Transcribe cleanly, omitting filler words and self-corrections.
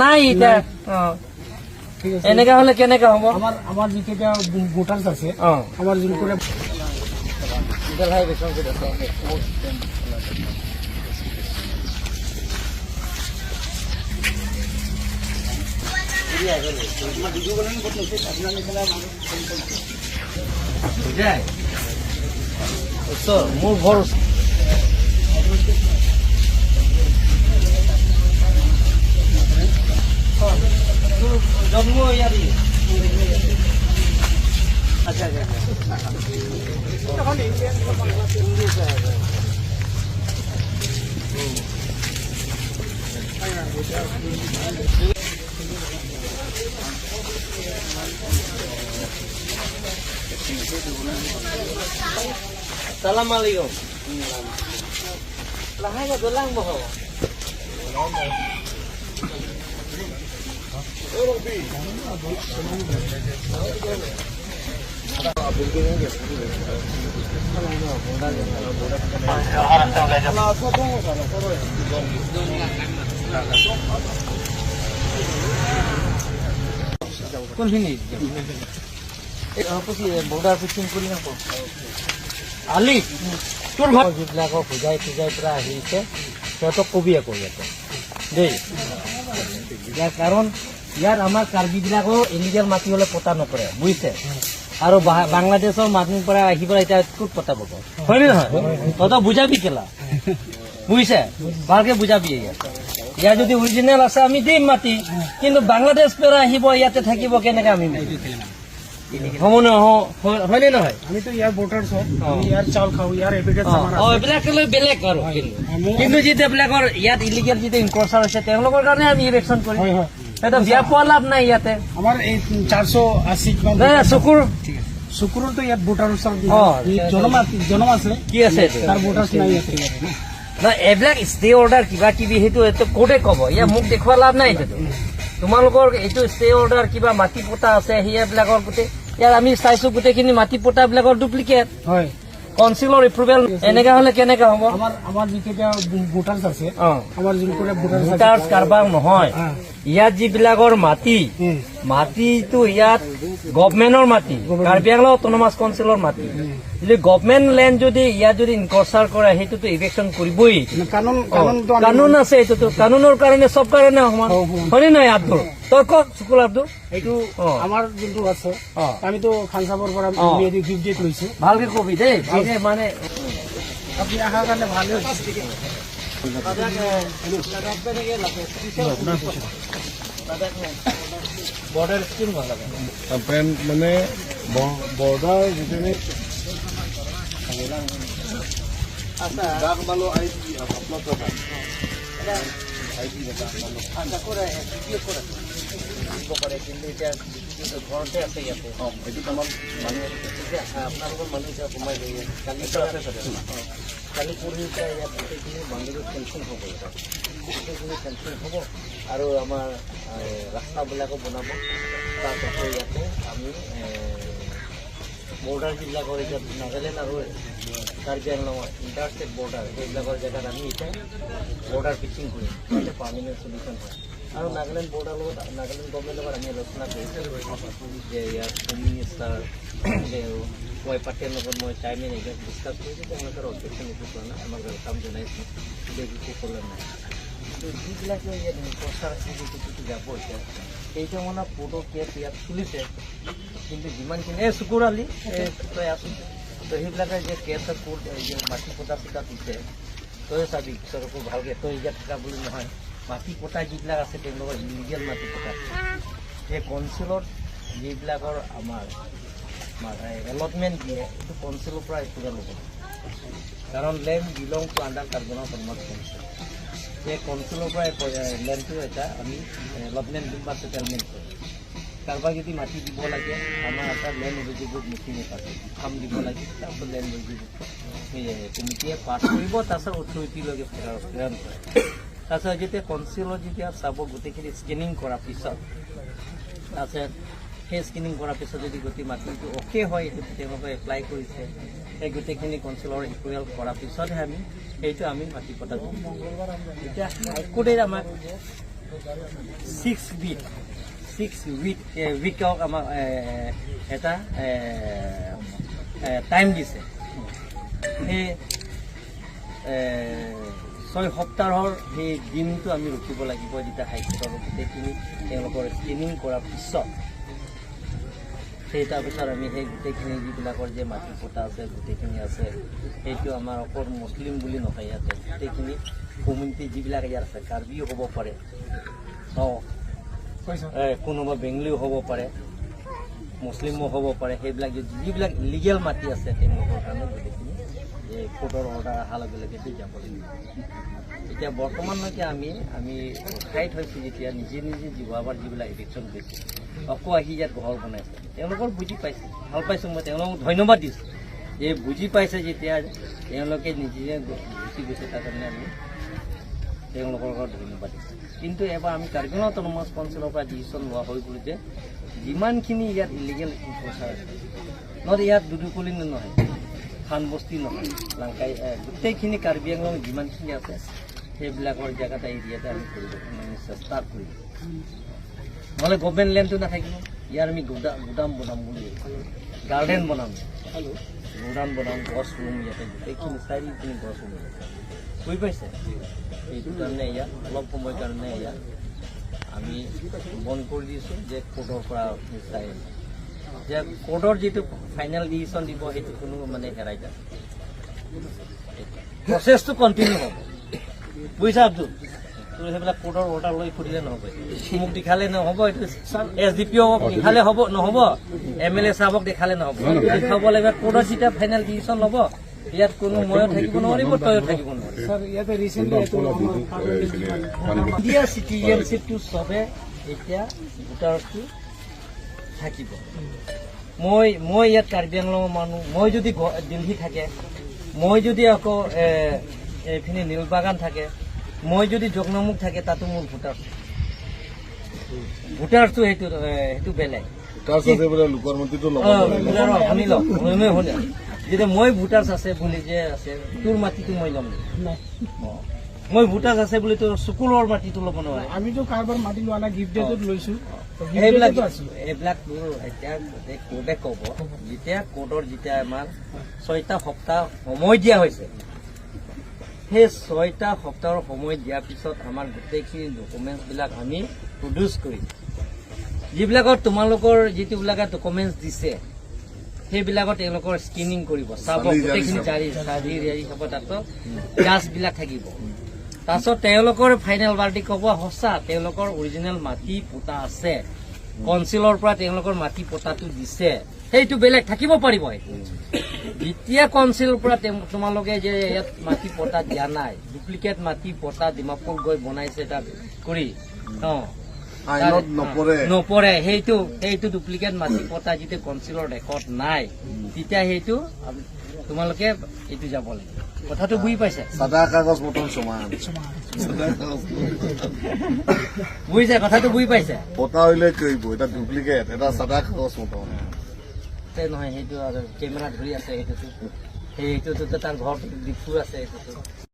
নাই এতিয়া। এনেকা হলে কেনেকা হ'ব? আমাৰ যিকেইটা ভোটাৰ্ছ আছে, আমাৰ যোনকেইটা মোৰ ঘৰ জন্ম ইয়াত। আচ্ছা আচ্ছা। সালাম আলাইকুম। লাহে দোলাং বহ। কোনখিনি বৰ্ডাৰ ফিক্সিং কৰি নাপাওঁ আলি তোৰ ঘৰ যিবিলাকক বুজাই তুজাই পৰা আহিছে সিহঁতক কবি আকৌ ইয়াতে দেই। ইয়াৰ কাৰণ ইয়াত আমাৰ কাৰ্বিবিলাকো ইলিগেল মাটি হ'লে পতা নকৰে, বুজিছে? আৰু বাংলাদেশৰ মানুহৰ পৰা আহি পেলাই এতিয়া ক'ত পতা পাব, হয়নে নহয়? তহঁতক বুজাবি কেলা, বুজিছে? ভালকে বুজাবি। ইয়াত ইয়াত যদি অৰিজিনেল আছে আমি দিম মাটি, কিন্তু বাংলাদেশ পৰা আহিব ইয়াতে থাকিব কেনেকে আমি হ'ব হয়নে নহয়? আমিতো ইয়াৰ ভোটাৰ্ছ হয়, ইয়াৰ চাউল খাওঁ, ইয়াৰ এভিডেন্স আমাৰ আছে। এইবিলাক লৈ বেলেগ আৰু, কিন্তু যেতিয়া ইয়াত ইলিগেল যেতিয়া ইনক্ৰচাৰ হৈছে তেওঁলোকৰ কাৰণে আমি ইলেকশ্যন কৰিম। সেইটো বিয়া পোৱা লাভ নাই ইয়াতে। আমাৰ এই 480 চকুৰ চকুৰতো ইয়াত ভোটাৰ জন্ম আছে, কি আছে তাৰ ভোটাৰ্ছ নাই ইয়াতে। নহয়, এইবিলাক ষ্টে অৰ্ডাৰ কিবা কিবি সেইটো এইটো কোৰ্টে ক'ব, ইয়াত মোক দেখুওৱা লাভ নাই। এইটোতো তোমালোকৰ এইটো ষ্টে অৰ্ডাৰ কিবা মাটি পতা আছে সেইবিলাকৰ গোটেই ইয়াত আমি চাইছো গোটেইখিনি মাটি পতাবিলাকৰ ডুপ্লিকেট হয়, কাউন্সিলৰ এপ্ৰুভেল। এনেকা হলে কেনেকা হ'ব? আমাৰ যিকেইটা ভোটাৰ্ছ আছে, আমাৰ যোনকেইটা ভোটাৰ্ছ কাৰবাৰ নহয়, ইয়াত যিবিলাকৰ মাটি, মাটিটো ইয়াত গভমেণ্টৰ মাটি, কাৰ্বি আংলং অট'নমাছ কাউন্সিলৰ মাটি। যদি গভমেণ্ট লেণ্ড যদি ইয়াত যদি ইনক্ৰচাৰ কৰে সেইটোতো ইভেকশ্যন কৰিবই। কানুন আছে, এইটোতো কানুনৰ কাৰণে চব কাৰণে সমান, হয়নে নহয়? আব্দুল তই ক, চুকুল আব্দুল। এইটো আমাৰ যোনটো আছে, আমিতো খান চাবৰ পৰা লৈছো। ভালকে কবি দেই, মানে আপুনি অহাৰ কাৰণে ভালে হৈছে। বৰ্ডাৰ স্কিম ভাল লাগে মানে বৰ্ডাৰ যিখিনি কিন্তু এতিয়া ঘৰতে আছে ইয়াতে। আপোনালোকৰ মানুহ এতিয়া সোমাই গৈ কালি কালি পৰহি ইয়াত গোটেইখিনি বাউণ্ডেৰী ফেঞ্চিং হ'ব, গোটেইখিনি ফেঞ্চিং হ'ব আৰু আমাৰ ৰাস্তাবিলাকো বনাব। তাৰপাছত ইয়াতে আমি বৰ্ডাৰ যিবিলাকৰ এতিয়া নাগালেণ্ড আৰু কাৰ্বি আংলঙৰ ইণ্টাৰষ্টেট বৰ্ডাৰ, সেইবিলাকৰ জেগাত আমি এতিয়া বৰ্ডাৰ ফিক্সিং কৰিম, যাতে পাৰ্মানেণ্ট চলিউশ্যন হয়। আৰু নাগালেণ্ড বৰ্ডাৰ লগত, নাগালেণ্ড গভমেণ্টৰ লগত আমি আলোচনা কৰিছোঁ যে ইয়াৰ হোম মিনিষ্টাৰ মই পাৰ্টিৰ লগত মই টাইম এণ্ড এগেইন ডিছকাছ কৰিছোঁ। তেওঁলোকৰ অবজেকশ্যন একো কৰা নাই, আমাক welcome জনাইছোঁ, কিন্তু একো প্ৰব্লেম নাই। কিন্তু যিবিলাকে ইয়াত ইনক্ৰচাৰ আছে যিটো যাব এতিয়া কেইটামানৰ কোৰ্টৰ কেছ ইয়াত চলিছে, কিন্তু যিমানখিনি এই চুকুৰ আলি এই তই আছোন তো সেইবিলাকে যে কেছ কোৰ্ট যে মাটি পতা চতা দিছে, তই চাবি পিছত ভালকৈ, তই ইয়াত থকা বুলি নহয়, মাটি পতা যিবিলাক আছে তেওঁলোকৰ ইলিগেল মাটি পতা এই কাউন্সিলত যিবিলাকৰ আমাৰ এলটমেণ্ট দিয়ে এইটো কাউন্সিলৰ পৰা এপ্ৰুভেল ল'ব, কাৰণ land belong to under Karbi Anglong Autonomous Council. সেই কাউন্সিলৰ পৰা লেণ্ডটো এটা আমি এলটমেণ্ট দিম বা ছেটেলমেণ্ট কৰিম। কাৰোবাক যদি মাটি দিব লাগে আমাৰ এটা লেণ্ড এলিজিবল মিটিং এটা আছে, ফাৰ্ম দিব লাগে, তাৰপিছত লেণ্ড এলিজিবল কমিটিয়ে পাছ কৰিব, তাৰপিছত অথৰিটিলৈকে প্ৰেৰণ কৰে। তাৰপিছত যেতিয়া কাউন্সিলত যেতিয়া চাব গোটেইখিনি স্কেনিং কৰাৰ পিছত, তাৰপিছত সেই স্ক্ৰিনিং কৰাৰ পিছত যদি গোটেই মাটিটো অ'কে হয়, এইটো তেওঁলোকে এপ্লাই কৰিছে, সেই গোটেইখিনি কাউন্সিলৰ এপ্ৰুভেল কৰাৰ পিছতহে আমি সেইটো আমি মাটি পতা দিম। এতিয়া হাইকোৰ্টে আমাক 6 week উইকক আমাক এটা টাইম দিছে। সেই 6 সপ্তাহৰ সেই দিনটো আমি ৰখিব লাগিব, যেতিয়া হাইকোৰ্টৰ গোটেইখিনি তেওঁলোকৰ স্ক্ৰিনিং কৰাৰ পিছত, সেই তাৰপিছত আমি সেই গোটেইখিনি যিবিলাকৰ যে মাটি পটা আছে, গোটেইখিনি আছে, সেইটো আমাৰ অকল মুছলিম বুলি নহয়, ইয়াতে গোটেইখিনি কমিউনিটি যিবিলাক ইয়াত আছে, কাৰ্বিও হ'ব পাৰে, কোনোবা বেংগলীও হ'ব পাৰে, মুছলিমো হ'ব পাৰে, সেইবিলাক যিবিলাক ইলিগেল মাটি আছে, তেওঁলোকৰ কাৰণে গোটেইখিনি এই কোৰ্টৰ অৰ্ডাৰ অহাৰ লগে লগে দি যাব লাগিব। এতিয়া বৰ্তমানলৈকে আমি আমি ৰখাই থৈছোঁ। যেতিয়া নিজে নিজে যোৱাবাৰ যিবিলাক ইভিকশ্যন গৈছে, আকৌ আহি ইয়াত ঘৰ বনাইছে, তেওঁলোকৰ বুজি পাইছে, ভাল পাইছোঁ মই, তেওঁলোকক ধন্যবাদ দিছোঁ যে বুজি পাইছে। যেতিয়া তেওঁলোকে নিজে গুচি গৈছে, তাৰ কাৰণে আমি তেওঁলোকৰ ঘৰত ধন্যবাদ দিছোঁ। কিন্তু এবাৰ আমি কাৰ্বি আংলং অট'নমাছ কাউন্সিলৰ পৰা ডিচিশ্যন লোৱা হৈ গ'ল যে যিমানখিনি ইয়াত ইলিগেল ইনক্ৰ'চাৰ আছে, নহ'লে ইয়াত দুদুকলি নহয়, খানবস্তি নহয়, লাংকাই, গোটেইখিনি কাৰ্বি আংলং যিমানখিনি আছে, সেইবিলাকৰ জেগাত এৰিয়াতে আমি কৰিব মানে চেষ্টা কৰিম। নহ'লে গভমেণ্ট লেণ্ডটো নাথাকিব। ইয়াৰ আমি গুদাম বনাম বুলি, গাৰ্ডেন বনাম, গুদাম বনাম, গছ ৰুম ইয়াতে গোটেইখিনি চাৰিওপিনে গছ ৰুম, বুজি পাইছে? সেইটো কাৰণে ইয়াত অলপ সময় কাৰণে ইয়াত আমি বন্ধ কৰি দিছোঁ যে কোৰ্টৰ পৰা চাই যে কোৰ্টৰ যিটো ফাইনেল ডিচিশ্যন দিব, সেইটো কোনো মানে হেৰাই যাব, প্ৰচেছটো কণ্টিনিউ হ'ব, বুজিছা আব্দুল? তোৰ সেইবিলাক কোৰ্টৰ অৰ্ডাৰ লৈ ফুৰিলে নহ'ব, মোক দেখালে নহ'ব, এইটো এছ ডি পি অ' দেখালে হ'ব নহ'ব, এম এল এ চাহাবক দেখালে নহ'ব। দেখাব লাগিব কোৰ্টত যেতিয়া ফাইনেল ডিচিশ্যন ল'ব, ইয়াত কোনো ময়ো থাকিব নোৱাৰিব, তয়ো থাকিব নোৱাৰিব। ছাৰ, ইয়াতে ৰিচেণ্টলি এইটো আমাৰ ইণ্ডিয়া চিটিজেনশ্বিপটো চবে এতিয়া ভোটাৰটো থাকিব। মই ইয়াত কাৰ্বি আংলঙৰ মানুহ, মই যদি দিল্লী থাকে, মই যদি আকৌ এইপিনে নীলবাগান থাকে, মই যদি জগনামুখ থাকে, তাতো মোৰ ভোটাৰটো সেইটো বেলেগ। ভোটাৰ্ছ আছে বোলে লোকৰ মাটিটো ল'ব নোৱাৰে। ভোটাৰ শুনি লওক, শুনি শুনি, যেতিয়া মই ভোটাৰ্ছ আছে বুলি যে আছে, তোৰ মাটিটো মই ল'ম নেকি? নাই। অ। মই ভোটাৰ্ছ আছে বুলি তোৰ চকুলৰ মাটিটো ল'ব নোৱাৰে। আমিতো কাৰোবাৰ মাটি লোৱা নাই, গিফ্ট ডেটত লৈছো। সেইবিলাক আছো। এইবিলাক তোৰ এতিয়া গোটেই কোৰ্টে ক'ব। যেতিয়া কোৰ্টৰ যেতিয়া আমাৰ 6টা সপ্তাহ সময় দিয়া হৈছে, সেই 6টা সপ্তাহৰ সময় দিয়াৰ পিছত আমাৰ গোটেইখিনি ডকুমেণ্টছবিলাক আমি প্ৰডিউচ কৰিম। যিবিলাকত তোমালোকৰ যিটোবিলাকে ডকুমেণ্টছ দিছে, সেইবিলাকত তেওঁলোকৰ স্ক্ৰিনিং কৰিব, চাব। চালি জাৰি গোটেইখিনি চাব। জাৰি চাৰি জাৰি চাব, তাতো জাজবিলাক থাকিব। তাৰপিছত তেওঁলোকৰ ফাইনেল ভাৰ্ডিক্ট ক'ব, সঁচা তেওঁলোকৰ অৰিজিনেল মাটি পোতা আছে, কাউন্সিলৰ পৰা তেওঁলোকৰ মাটি পতাটো দিছে, সেইটো বেলেগ থাকিব পাৰিব। সেইটো যেতিয়া কাউন্সিলৰ পৰা তোমালোকে যে ইয়াত মাটি পতা দিয়া নাই, ডুপ্লিকেট মাটি পতা ডিমাপুৰ গৈ বনাইছে তাত কৰি, অ আইনত নপৰে। নপৰে। সেইটো ডুপ্লিকেট মাটি পতা যিটো কাউন্সিলৰ ৰেকৰ্ড নাই, তেতিয়া সেইটো তোমালোকে এইটো যাব লাগিব। কথাটো বুজি পাইছে? সাদা কাগজ মতন সমান, সাদা কাগজ। বুজিছে? কথাটো বুজি পাইছে? পতা হইলে কৰিব, এটা ডুপ্লিকেট, এটা সাদা কাগজ মতন। তে নহয়, সেইটো আৰু কেমেৰা ধৰি আছে, সেইটোতো তাৰ ঘৰত ডিফু আছে সেইটোতো।